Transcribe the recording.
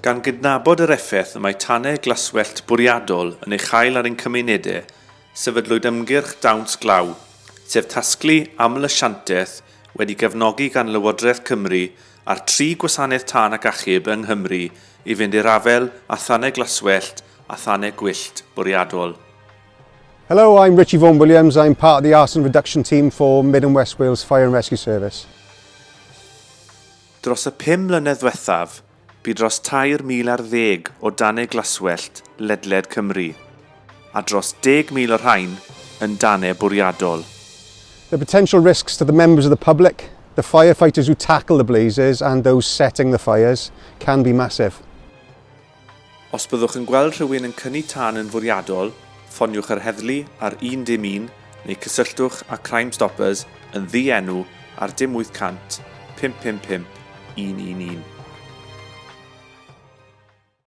Gan gydnabod yr effaith y mae tanau glaswellt bwriadol yn ei chael ar ein cymunedau, sefydlwyd ymgyrch Dawns Glaw, sef tasglu aml-asiantaeth wedi gefnogi gan Lywodraeth Cymru a'r tri gwasanaeth tân ac achub yng Nghymru i fynd i'r afael â thanau glaswellt a thanau gwyllt bwriadol. Hello, I'm Richie Vaughan Williams. I'm part of the Arson Reduction Team for Mid and West Wales Fire and Rescue Service. Dros y 5 mlynedd ddiwethaf, bu dros 3,000 ar ddeg o danau glaswellt ledled Cymru, a dros 10,000 o'r rhain yn danau bwriadol. The potential risks to the members of the public, the firefighters who tackle the blazes and those setting the fires can be massive. Os byddwch yn gweld rhywun yn cynnu tân yn fwriadol, ffoniwch yr heddlu ar 111 neu cysylltwch â Crime Stoppers yn ddienw ar 0800 555 111.